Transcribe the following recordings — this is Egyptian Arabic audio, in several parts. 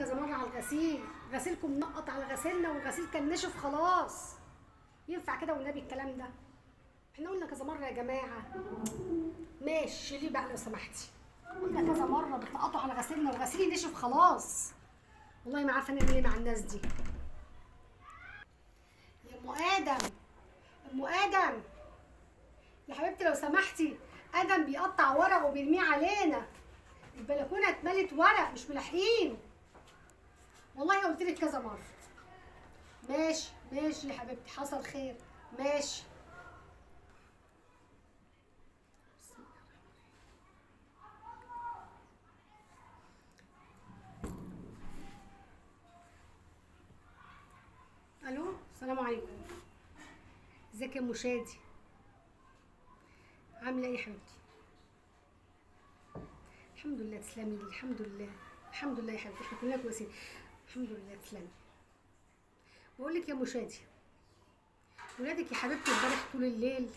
كذا مرة على الغسيل، غسيلكم نقط على غسيلنا والغسيل كان نشف خلاص. ينفع كده والنبي الكلام ده؟ احنا قلنا كذا مرة يا جماعة. ماشي شيليه بقى لو سمحتي. قلنا كذا مرة بتنقطوا على غسيلنا وغسيلي نشف خلاص. والله ما عارفه نعمل ايه مع الناس دي. يا ام ادم، ام ادم يا حبيبتي لو سمحتي، ادم بيقطع ورق وبيرميه علينا، البلكونه اتملت ورق مش ملاحقين. والله قلت لك كذا مرة. ماشي ماشي يا حبيبتي، حصل خير. ماشي. الو، السلام عليكم. ازيك يا ام شادي؟ عامله ايه يا حبيبتي؟ الحمد لله، تسلمي لي. الحمد لله، الحمد لله يا حبيبتي، احنا كلنا كويسين الحمد لله، تسلمي. بقول لك يا ام شادي، ولادك يا حبيبتي امبارح طول الليل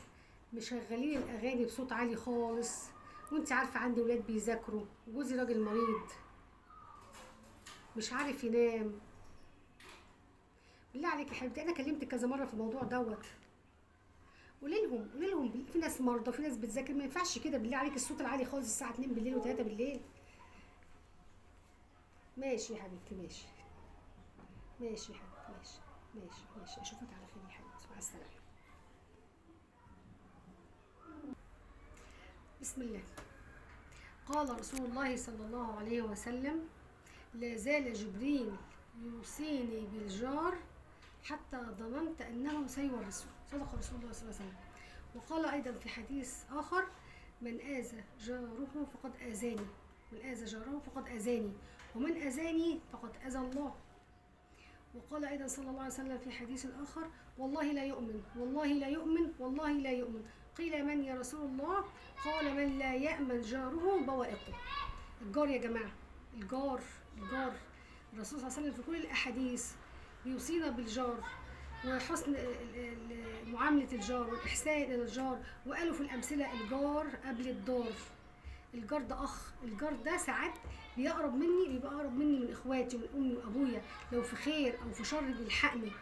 مشغلين الاغاني بصوت عالي خالص، وانت عارفه عندي ولاد بيذاكروا وجوزي راجل مريض مش عارف ينام. بالله عليك يا حبيبتي، انا كلمتك كذا مرة في الموضوع دوت. قولي لهم، قولي لهم في ناس مرضى، في ناس بتذاكر، ما ينفعش كده. بالله عليك الصوت العالي خالص الساعة 2 بالليل و3 بالليل. ماشي يا حبيبتي، ماشي ماشي يا حبيبتي، ماشي ماشي ماشي. اشوفك على خير يا حبيبتي، مع السلامة. بسم الله. قال رسول الله صلى الله عليه وسلم: لا زال جبريل يوصيني بالجار حتى ظننت أنه سيورثه. صدق رسول الله صلى الله عليه وسلم. وقال أيضا في حديث آخر: من آذى جاره فقد آذاني، من آذى جاره فقد آذاني، ومن آذاني فقد آذى الله. وقال أيضا صلى الله عليه وسلم في حديث آخر: والله لا يؤمن، والله لا يؤمن، والله لا يؤمن. قيل: من يا رسول الله؟ قال: من لا يأمن جاره بوائقه. الجار يا جماعة، الجار، الجار. الرسول صلى الله عليه وسلم في كل الأحاديث بيوصينا بالجار وحسن معاملة الجار والإحسان إلى الجار. وقالوا في الأمثلة: الجار قبل الدار. الجار ده أخ، الجار ده ساعات بيقرب مني، بيبقى أقرب مني من إخواتي ومن أمي وأبويا، لو في خير أو في شر بيلحقني.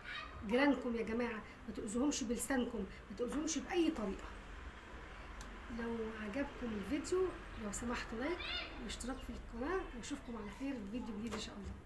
جيرانكم يا جماعة ما تؤذوهمش بلسانكم، ما تؤذوهمش بأي طريقة. لو عجبكم الفيديو لو سمحتوا لايك واشتراك في القناة، واشوفكم على خير في فيديو جديد إن شاء الله.